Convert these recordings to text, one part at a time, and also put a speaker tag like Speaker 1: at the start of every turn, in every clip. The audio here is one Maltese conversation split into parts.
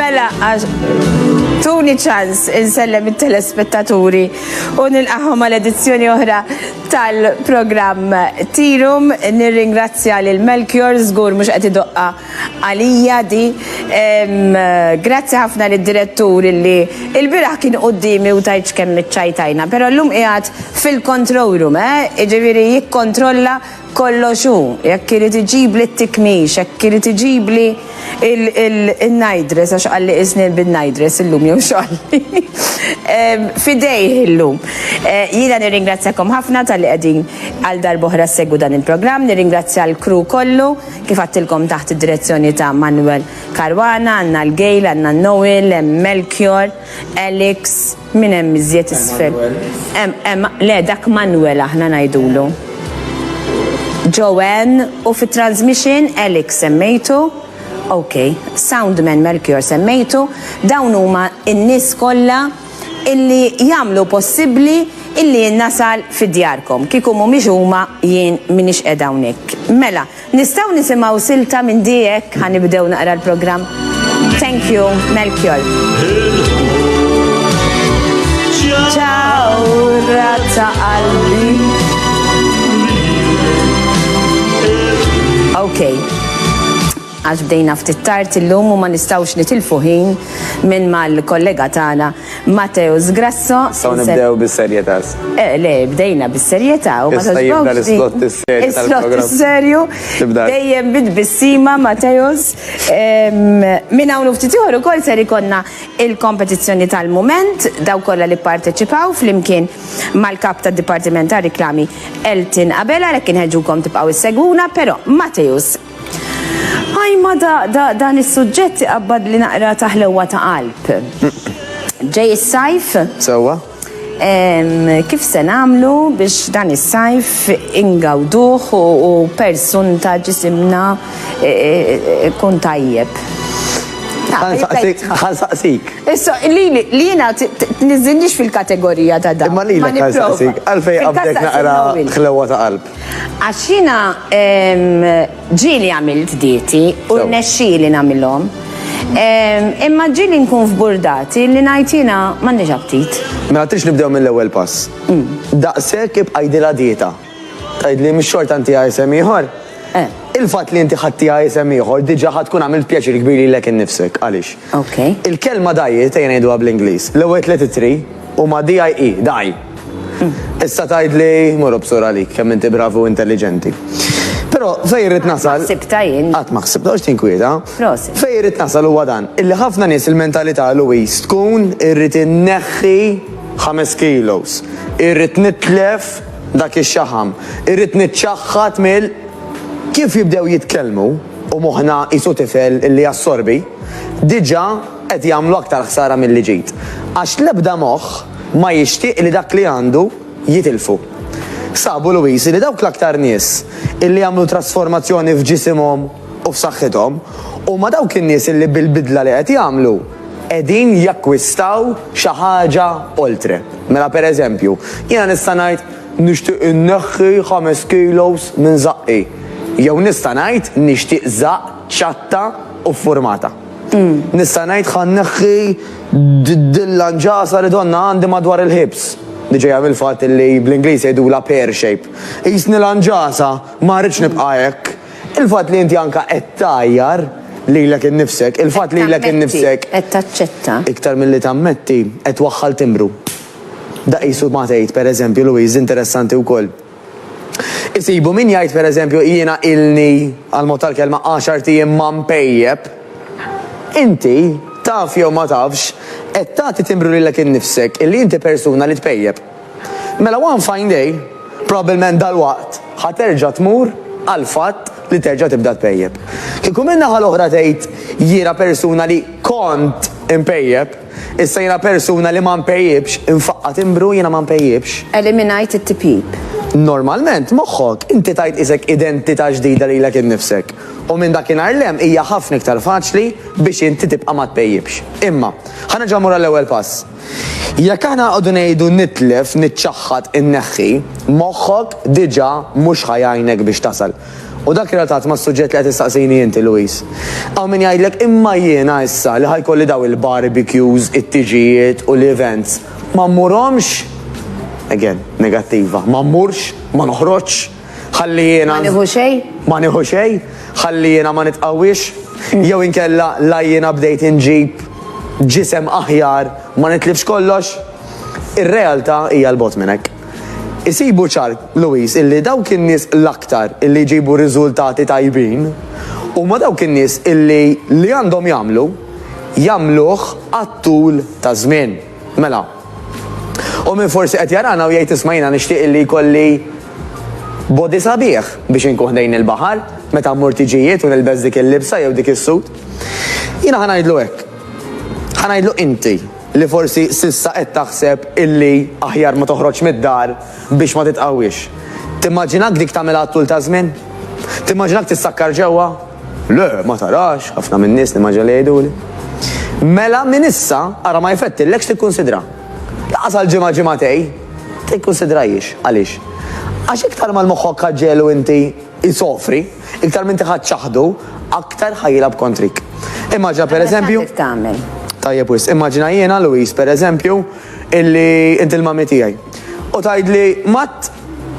Speaker 1: Mela, għax tuni ċans insellem it-telespettaturi u nilqahom għal edizzjoni oħra tal-programm Tirum. Nirringrazzja lil Melchior, żgur mhux qed idoqqa għalija di. Grazzi ħafna lid-direttur illi il-bieraħ kien quddiemi u tajtx kemm iċċajtajna, però llum qiegħed fil-control room, eh? Jiġifieri jikkontrolla Kollox hu, jekk irid iġibli t-tikmix, jekk irid iġibli il-night dress, għax qalli qisni bin-night dress illum jew x'qalli. F'idejh illum. Jiena nirringrazzjakom ħafna talli qegħdin għal darb'oħra ssegwu dan il-programm, nirringrazzja l-crew kollu, kif għadtilkom taħt id-direzzjoni ta' Manuel Caruana, għandna l-Gail, għandna Noel, hemm Melchior, Alex, Min hemm iżjed isfel? Hemm, hemm, le dak Manuel aħna ngħidulu. Joanne u fit-transmission Alex semmejtu. Ok, Soundman Melchior semmejtu. Dawn huma n-nies kollha illi jagħmlu possibbli illi jien nasal fi djarkom. Kieku mhumiex huma jien m'iniex qiegħda hawnhekk. Mela, Nistgħu nisimgħu silta minn di hekk ħa nibdew naqra l-programm. Thank you, Melchior. Ciao, razza qalbi. Okay. Għax bdejna ftit tard illum u ma nistgħux nitilfu ħin minn mal-kollega tagħna Matteus Grasso.
Speaker 2: Nistgħu nibdew bis-serjetà.
Speaker 1: Eh, le, bdejna bis-serjetà u ma
Speaker 2: Issa jibda l-islot is-serju
Speaker 1: Is-slot is-serju. Dejjem bit-tbissima Matteus. Minn hawn u ftit ieħor ukoll ser ikollna il-kompetizzjoni tal-mument dawk kollha li pparteċipaw flimkien mal-kap tad-Dipartiment tar-Riklami Elton Abela għalhekk inħeġġukom tibqgħu issegwuna, però Matteus Aj ma da, da, dan is-suġġett iqabbadli naqra ta' ħlewwa ta' qalb. Ġej is-sajf.
Speaker 2: Sewwa.
Speaker 1: Kif se nagħmlu biex dan is-sajf ingawduh u persun ta' ġisimna e, e, e, kun tajjeb?
Speaker 2: Ħa nsaqsik.
Speaker 1: Issa, li li jiena tniżżilniex fil-kategorija ta' dan.
Speaker 2: Imma lilek ħa nsaqsik, għalfejn qabdek naqra ħlewwa ta' qalb.
Speaker 1: Għax jiena ġieli għamilt dieti u rnexxieli nagħmilhom. Imma ġieli nkun f'burdati li ngħid jiena m'għandix aptit.
Speaker 2: Mela trix nibdew mill-ewwel pass. Daqshekk ibqa' jgħidilha dieta. Tgħidli mhix xorta ntiha isem ieħor? Il-fatt li inti ħadtiha isem ieħor diġà ħa tkun għamilt pjaċir kbir lilek innifsek. Għaliex? Il-kelma diet, ejja ngħiduha bl-Ingliż, l-ewwel tlett ittri huma DIE, die. Issa tgħidli, mur obsur għalik, kemm inti bravu u intelliġenti. Però fejn irrid nasal.
Speaker 1: Ħsibta jien.
Speaker 2: Qatt ma ħsibta, għax tinkwieta.
Speaker 1: Prosit.
Speaker 2: Fejn irrid nasal huwa dan, illi ħafna nies il-mentalità Louise tkun irrid inneħħi 5 kilos, irrid nitlef dak ix-xaħam, irrid niċċaħħad mill kif jibdew jitkellmu u moħħna qisu tifel illi jassorbi, diġà qed jagħmlu aktar ħsara milli ġid. Għax l-ebda moħħ ma jixtieq li dak li għandu jitilfu. Sabu Louise li dawk l-aktar nies illi għamlu trasformazzjoni f'ġisimhom u f'saħħithom huma dawk in-nies illi bil-bidla li qed jagħmlu qegħdin jakkwistaw xi ħaġa oltre. Mela pereżempju, jiena nista' ngħid nixtieq inneħħi 5 kilos minn żaqqi jew nista' ngħid nixtieq żaqq ċatta u ffurmata. Nista' ngħid ħa nneħħi dil-lanġasa li donna għandi madwar il-ħibs. Li ġejja mill-fatt li bl-Ingliż jgħidulha pear shape. Qisni lanġasa, ma rridx nibqa' hekk. Il-fatt li inti anke qed tgħajjar lilek innifsek, il-fatt lilek innifsek.
Speaker 1: Qed taċċetta.
Speaker 2: Iktar milli tammetti, qed twaħħal timbru. Da qisu ma tgħid, pereżempju, Louise, interessanti wkoll. Isibu min jgħid pereżempju jiena ilni, għall-mod tal-kelma, għaxart ijiem ma npejjep. Inti, taf jew ma tafx, qed tagħti timbru lilek innifsek illi inti persuna li tpejjep. Mela one fine day, probabbilment dalwaqt, ħa terġa' tmur għall-fatt li terġa' tibda tpejjep. Kieku min-naħa l-oħra tgħid jiena persuna li kont inpejjep, Issa jiena persuna li ma npejjipx, infaqqa' timbru jiena ma npejjipx.
Speaker 1: Eliminajt it-tipjip.
Speaker 2: Normalment, moħħok, inti tajt qisek identità ġdida lilek innifsek. U minn dakinhar 'l hemm hija ħafna iktar faċli biex inti tibqa' ma tpejjipx. Imma, ħa nerġa' mmur għall-ewwel pass. Jekk aħna noqogħdu ngħidu nitlef, niċċaħħad, inneħħi, moħħok diġà mhux ħa jgħinek biex tasal. U dak relatat mas-suġġett li qed issaqsini inti, Louise. Hawn min jgħidlek imma jiena issa li ħa jkolli daw il-barbecues, it-tiġijiet u l-events, ma mmurhomx? Again, negattiva. Ma mmurx, ma noħroġx, ħalli jiena.
Speaker 1: Ma nieħu xejn?
Speaker 2: Ma nieħu xejn, ħalli jiena ma nitqawwiex, jew inkella la jiena bdejt inġib ġisem aħjar ma nitlifx kollox. Ir-realtà hija 'l bogħod minn hekk. Isibu ċar, Louise, illi dawk in-nies l-aktar illi jġibu riżultati tajbin huma dawk in-nies illi li għandhom jagħmlu, jagħmluh għat-tul taż-żmien. Mela, u min forsi qed jarana u jgħid isma' jiena nixtieq illi jkolli body sabiħ biex inkun ħdejn il-baħar meta mmur tiġijiet u nilbes dik il-libsa jew dik is-suit. Jiena ħa ngħidlu hekk. Ħa ngħidlu inti. Li forsi s'issa qed taħseb illi aħjar ma toħroġx mid-dar biex ma titqawwiex. Timmaġinak dik tagħmilha għat-tul taż-żmien? Timmaġinak tissakkar ġewwa? Le, ma tarax, ħafna min-nies nimmaġina li jgħiduli. Mela minn issa ara ma jfettillekx tikkunsidra. Lanqas għal ġimgħa ġimgħatej, tikkunsidrahiex. Għaliex? Għax iktar ma l-moħħok ħa ġġegħlu inti jsofri, iktar m'inti ħa ċċaħħdu, aktar ħa jilgħab kontrik. Immaġina per eżempju.
Speaker 1: X'għandek tagħmel?
Speaker 2: Tajjeb wisq, immaġina jiena Louise per eżempju illi inti l-mami tiegħi. U tgħidli Matt,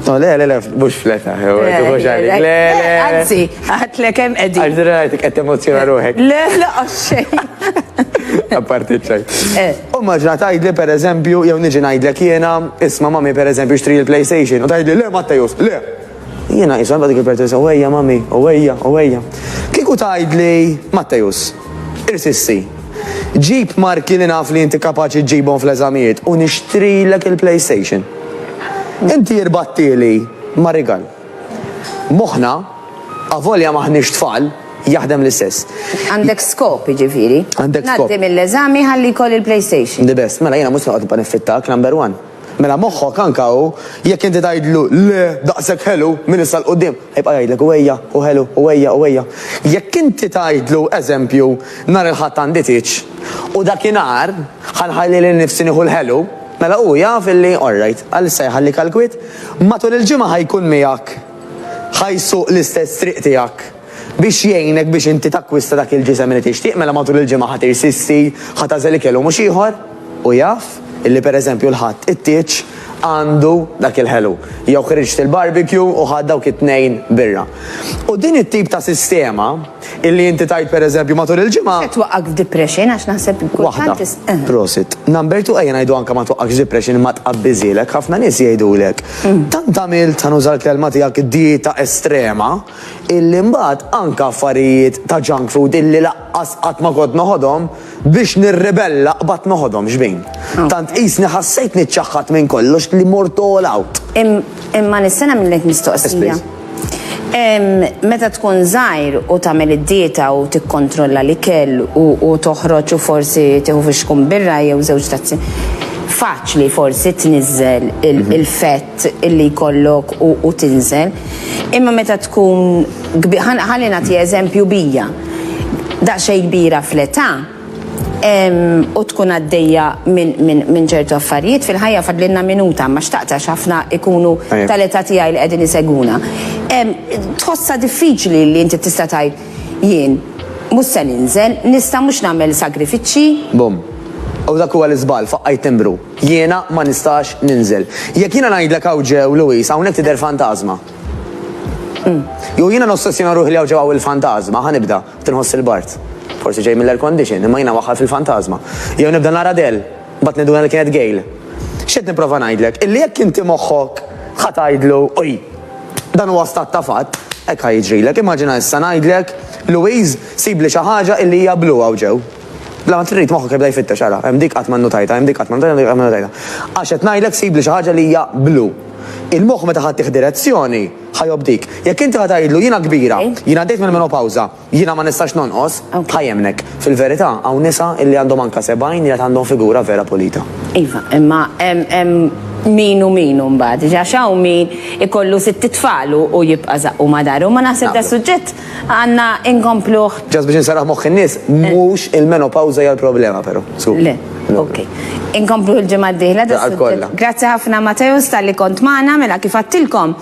Speaker 2: No, le, le, le, mhux fleta, tieħux għalik. Le, le.
Speaker 1: Anzi, għadtlek hemm qegħdin.
Speaker 2: Għax rajtek qed temozjona ruħek.
Speaker 1: Le, le, xejn.
Speaker 2: Apparti ċaj. U maġna tgħidli per eżempju, jew niġi ngħidlek jiena, isma' mami per eżempju xtri l-PlayStation, u tgħidli le Mattejus, le. Jiena qisha nibqa' dik il-pertesa, u ejja mami, u ejja, u ejja. Kieku tgħidli, Matteus, irsisti, ġib marki li naf li inti kapaċi ġġibhom fl-eżamijiet u nixtrilek il-PlayStation. Inti irbattieli ma' rigal. Moħħna, avolja m'aħniex tfal, jaħdem l-istess.
Speaker 1: Għandek skop, jiġifieri.
Speaker 2: Għandek skop.
Speaker 1: Ngħaddi mill-eżami ħalli jkolli l-PlayStation.
Speaker 2: The best. Mela jiena mhux se noqgħod nibqa' niffittak, number one. Mela moħħok anka hu, jekk inti tgħidlu le daqshekk ħelu minn issa 'l quddiem, ħa jibqa' jgħidlek u ejja, u ħelu, u ejja, u ejja. Jekk inti tgħidlu, eżempju, nhar il-Ħadd għandi tieġ, u dakinhar ħa nħalli lil nifsi nieħu l-ħelu, mela hu jaf illi all right, għalissa jħallik għall-kwiet, matul il-ġimgħa ħa jkun miegħek, ħa jsuq l-istess triq tiegħek. Biex jgħinek biex inti takkwista dak il-ġisem li tixtieq, mela matul il-ġimgħa ħa tirsisti, ħa tagħżel ikel u mhux ieħor, u jaf illi pereżempju l-Ħadd it-tieġ għandu dak il-ħelu. Jew ħriġt il-barbecue u ħadt dawk it-tnejn birra. U din it-tip ta' sistema illi inti tgħid pereżempju matul il-ġimgħa.
Speaker 1: Se twaqqgħek f'depression għax naħseb
Speaker 2: kultant Waħda. Prosit. Number two ejja ngħidu anke ma twaqqgħekx depression imma tqabbiżielek, ħafna nies jgħidulek. Tant għamilt, ħa nuża l-kelma tiegħek, dieta estrema, Illi mbagħad anke affarijiet ta' junk food illi laqqas qatt ma kont noħodhom, biex nirribella qbadt noħodhom, xbin. Tant qisni ħassejt niċċaħħad minn kollox li mort all out.
Speaker 1: Imma nista' nagħmillek mistoqsija? Meta tkun żgħir u tagħmel id-dieta u tikkontrolla l-ikel u toħroġ u forsi tieħu fixkun birra jew żewġ tazzi, faċli forsi tniżżel il-fett illi jkollok u tinżel. Imma meta tkun ħalli nagħti eżempju bija, daqsxejn kbira fl-età, u tkun għaddejja minn ċertu affarijiet fil-ħajja fadlilna minuta, ma xtaqt għax ħafna ikunu tal-età tiegħi li qegħdin isegwuna. Tħossha diffiċli li inti tista' tgħid jien mhux se ninżel, nista' mhux nagħmel sagrifiċċji.
Speaker 2: Bum. U dak huwa l-iżball, faqqajt timbru. Jiena ma nistax ninżel. Jekk jiena ngħidlek hawn ġew, Louise, hawnhekk tidher fantażma. Jew jiena nossessjona ruħi li hawn ġew hawn il-fantażma, ħa nibda, tinħoss il-bard. Forsi ġej mill-air condition, imma jiena waħħal fil-fantażma. Jew nibda nara dell, mbagħad ninduna li kienet gale. X'qed nipprova ngħidlek? Illi jekk inti moħħok ħa tgħidlu, uj, dan huwa stat ta' fatt, hekk ħa jiġrilek. Immaġina issa ngħidlek, Louise, sibli xi ħaġa illi hija blu hawn ġew. Bla ma trid moħħok jibda jfittex, ara, hemm dik qatt ma nnutajtha, hemm dik qatt ma nnutajtha, hemm dik qatt ma nnutajtha. Għax qed ngħidlek sibli xi ħaġa li hija blu. Il-moħħ meta ħa ttih direzzjoni, ħa jobdik. Jekk inti ħa tgħidlu jiena kbira, jiena għaddejt mill-menopawża, jiena ma nistax nonqos, ħa jemmnek. Fil-verità, hawn nisa illi għandhom anke 70 li għad għandhom figura vera pulita.
Speaker 1: Iva, imma hemm min u min u mbagħad, għax hawn min ikollu sitt itfal u jibqa' żaqqu ma' daru, ma naħseb da suġġett Għandna inkompluh.
Speaker 2: Just biex inserraħ moħħ in-nies, mhux il-menopawża hija l-problema però. Żgur.
Speaker 1: Le, ok. Inkompluh il-ġimgħa d-dieħla.
Speaker 2: Għal kollha.
Speaker 1: Grazzi ħafna Mateusz talli kont magħna, mela kif għedtilkom.